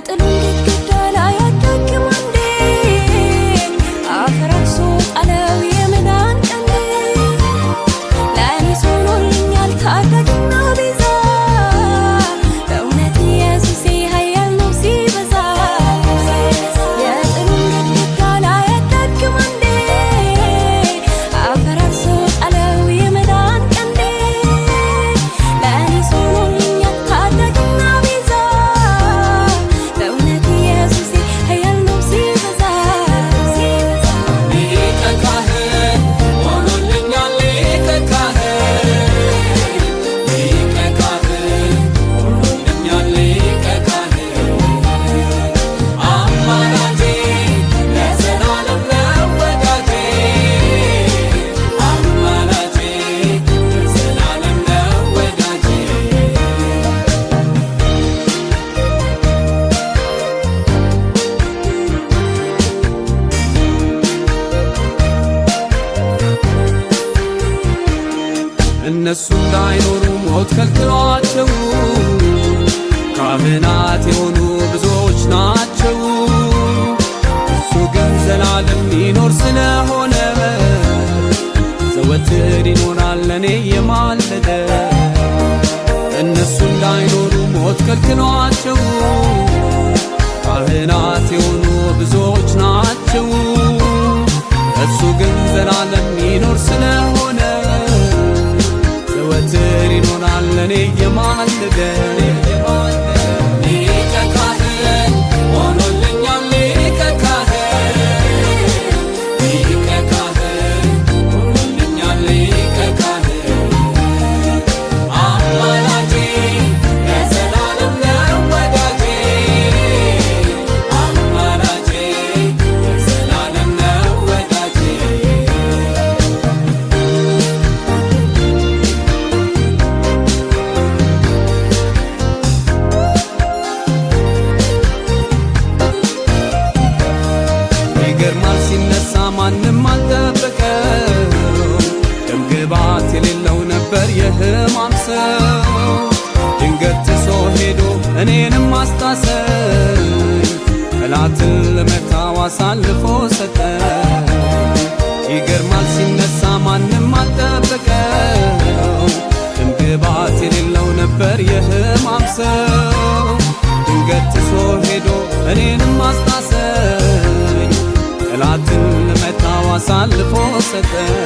የጥሉን ግድግዳ ላይ አዳግም አንዴ፣ አፈራርሶ ጣለው የመዳን ቀንዴ። ለእኔስ ሆኖልኛል ታዳጊና ቤዛ፣ በእውነት ኢየሱሴ ኃያል ነው ሲበዛ። የጥሉን ግድግዳ ላይ አዳግም አንዴ፣ አፈራርሶ ጣለው የመዳን ቀንዴ። ለእኔስ ሆኖልኛል ታዳጊና ቤዛ፣ በእውነት ኢየሱሴ ኃያል ነው ሲበዛ። ሊቀ ካህን ሆኖልኛል፣ ሊቀ ካህን፣ ሊቀ ካህን ሆኖልኛል፣ ሊቀ ካህን፣ አማላጄ ለዘላለም ነው ወዳጄ፣ አማላጄ ለዘላለም ነው ወዳጄ። እነሱ እንዳይኖሩ ሞት ከልክሏቸው፣ ካህናት የሆኑ ብዙዎች ናቸው። እሱ ግን ዘላለም ይኖር ስለሆነ ዘወትር ይኖራል ለእኔ የማለደ። እነሱ እንዳይኖሩ ሞት ከልክሏቸው፣ ካህናት የሆኑ ብዙዎች ናቸው። እሱ ግን ዘላለም ይኖር ስለሆነ ዘወትር ይኖራል ለእኔ የማለደ። ሊቀ ካህን ሆኖልኛል፣ ሊቀ ካህን፣ ሊቀ ካህን ሆኖልኛል፣ ሊቀ ካህን፣ አማላጄ ለዘላለም ነው ወዳጄ፣ አማላጄ ለዘላለም ነው ወዳጄ። ይገርማል ሲነሳ ማንም አልጠበቀው፣ ደም ግባት የሌለው ነበር የህማም ሰው። ድንገት ጥሶ ሄዶ እኔንም አስጣሰኝ፣ ጠላትን ልመታው አሳልፎ ሰጠኝ። ይገርማል ሲነሳ ማንም አልጠበቀው፣ ደም ግባት የሌለው ነበር የህማም ሰው። ድንገት ጥሶ ሄዶ እኔንም አስጣሰኝ፣ ጠላትን ልመታው አሳልፎ ሰጠኝ።